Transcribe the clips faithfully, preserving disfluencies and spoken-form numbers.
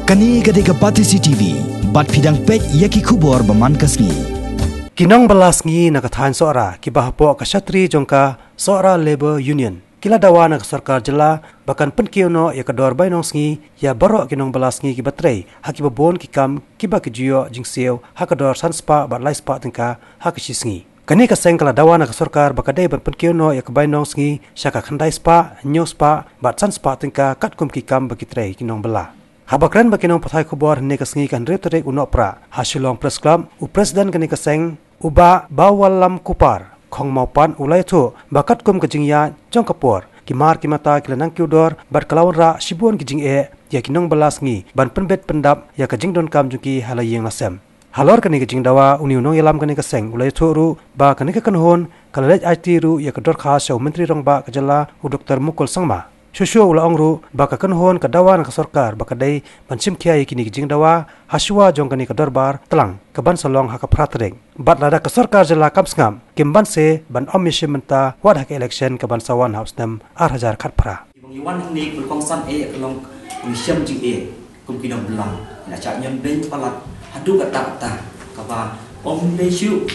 Kane ka dei ka Batesi T V, bad phi dang peit ïa ki khubor ba man ka sngi. Ki nongbylla sngi na ka thaiñ Sohra kiba hapoh ka shatri jong ka Sohra Labour Union ki la dawa na ka sorkar jylla ba kan pynkiew noh ïa ka dor bainong sngi ïa baroh ki nongbylla sngi kiba trei ha kiba bun ki kam kiba ki ju ïoh jingsiew ha ka dor san spah bad lai spah tyngka ha ka shi sngi. Kane ka seng ka la dawa na ka sorkar ba ka dei ban pynkiew noh ïa ka bainong sngi sha ka khyndai spah, hynñiew spah bad san spah tyngka katkum ki kam ba ki trei ki nongbylla. Haba kren bad ki nongpathai khubor hynne ka sngi ka hynriew tarik u Nohprah ha Shillong Press Club, u President kane ka seng, u Bah Bawallam Kupar Khongmawpat, u la ïathuh ba katkum ka jingïaid jong ka por, ki mar ki mata ki la nang kiew dor bad ka la wanrah shibun ki jingeh ïa ki nongbylla sngi ban pynbit pyndap ïa ka jingdonkam jong ki ha la ïing la sem. Halor kane ka jingdawa, une u nongïalam kane ka seng u la ïathuh ruh ba kane ka kynhun ka la leit aiti ruh ïa ka dorkhas sha u Myntri Rangbah ka jylla, u Doktor Mukul Sangma. Shuh shuh u la ong ruh ba ka kynhun ka dawa na ka sorkar ba ka dei ban shim khia ïa kine ki jingdawa ha shuwa jong kane ka dorbar tlang ka ban sa long ha ka phra tarik. Bad lada ka sorkar jylla kam sngap, kim banse ban ym ïashim bynta wat ha ka election ka ban sa wan ha u snem ar hajar khatphra. Ba ngi wan hangne ka long kongsan eh, ka long ka ngi shem jingeh kum ki nongbylla. Ngi la shah ñion beiñ palat haduh katta katta kaba ym dei shuh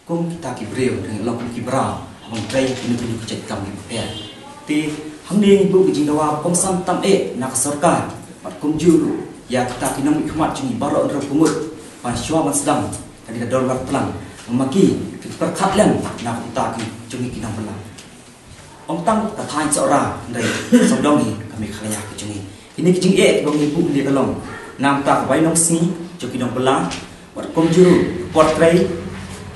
kum kita ki briew, ngi long kum ki briew haba ngi trei kino kino ki jait kam kiba pher. Te hangne ngi buh ki jingdawa kongsan tam eh na ka sorkar bad kumjuh ruh ïa kita ki nongmihkhmat jong ngi baroh hynriew ka ngut ban shuwa ban sdang kane ka dorbar tlang, ma ki kin pyrkhat lem na ka bynta ki jong ngi ki nongbylla. Ym tang ka thaiñ Sohra, hynrei sawdong hi ka Meghalaya ka jong ngi. Kine ki jingeh kiba ngi buh hangne ka long na ka bynta ka bainong sngi jong ki nongbylla bad kumjuh ruh ka por trei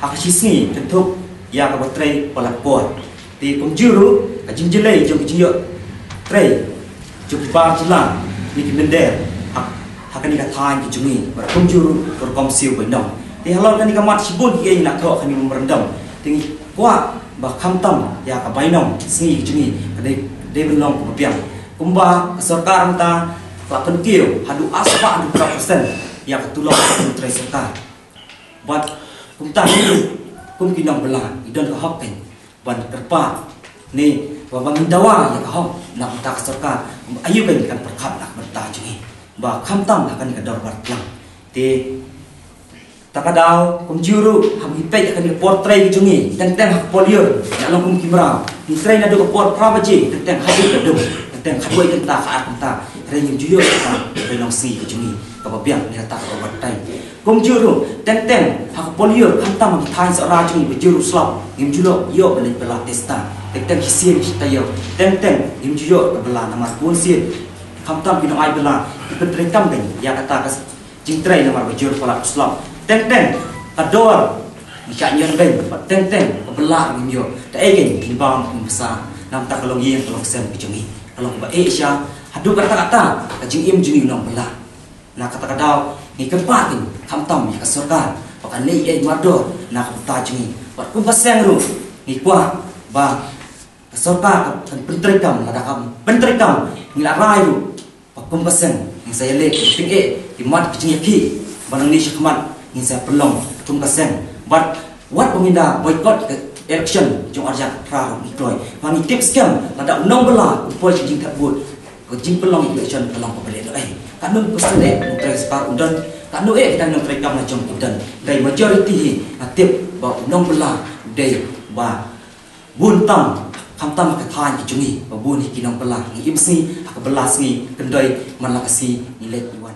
ha ka shi sngi kynthup ïa kaba trei palat por. Te kumjuh ruh ka jingjyllei jong ka jingïoh trei jong ki bar jylla ne ki mynder ha, ha kane ka thaiñ ka jong ngi bad kumjuh ruh ka rukom siew bainong. Te halor kane ka mat shibun kiei ngi la thoh ha kane ka memorandum. Te ngi kwah ba khamtam ïa ka bainong sngi ka jong ngi ka dei, dei ban long kaba biang. Kumba ka sorkar mynta ka la pynkiew haduh ar spah haduh phra percent ïa ka tulop ka nongtrei sorkar. Bad kumta hi kum ki nongbylla ngi don ka hok kein ban kyrpad ne ba, ba ngin dawa ïa ka hok na ka bynta ka sorkar, aïu kein kan pyrkhat na ka bynta jong ngi ba khamtam ha kane ka dorbar tlang. Te kata ka daw kumjuh ruh haba ngi peit ha kane ka por trei ka jong ngi, teng teng ha ka por lyiur ngi la long kum ki mraw, ngi trei naduh ka por phra baje teng teng haduh ka dum, teng teng haduh kynta ka ar kynta, hynrei ngim ju ïoh kata ka bainong sngi ka jong ngi kaba biang ne kata ka overtime. Kumjuh ruh teng teng ha ka por lyiur khamtam ha ki thaiñ Sohra jong ngi ba jur u slap ngim ju ïoh ban leit bylla testa, teng teng shisien shi taïew, teng teng ngim ju ïoh ka bylla namar bun sien khamtam ki nongai bylla ki pyntreikam kein ïa kata ka jingtrei namar ba jur palat u slap. Teng teng ka dor ngi shah ñion beiñ bad teng teng ka bylla ngim ïoh. Kaei kein ngin bam ngin bsa na ka bynta ka longïing ka longsem ka jong ngi, ka long kaba eh sha haduh katta katta ka jingim jong ngi u nongbylla. Na kata ka daw ngi kyrpad kein khamtam ïa ka sorkar ba kan leh ei mardor na ka bynta jong ngi. Bad kum ka seng ruh ngi kwah ba ka sorkar kan pyntreikam, lada kam pyntreikam ngi la rai ruh ba kum ka seng ngin sa ïaleh, ngin pyngeh ki mat ki jingïakhih ba nangne shakhmat ngin sa pynlong kum ka seng. Bad wat ba ngin da boycott ka election jong ar hajar phra ruh ngi kloi, ba ngi tip skhem lada u nongbylla u poi sha jingthep vote, ka jingpynlong election ka long kaba leh noh ei. Katno percent eh nongtrei sorkar u don, katno eh kita nongtrei kam la jong u don, dei majority hi nga tip ba u nongbylla u dei ba bun tam, khamtam ha ka thaiñ ka jong ngi ba bun hi ki nongbylla ngi im sngi ha ka bylla sngi, kyndoi man la ka sngi ngi leit ngi wan.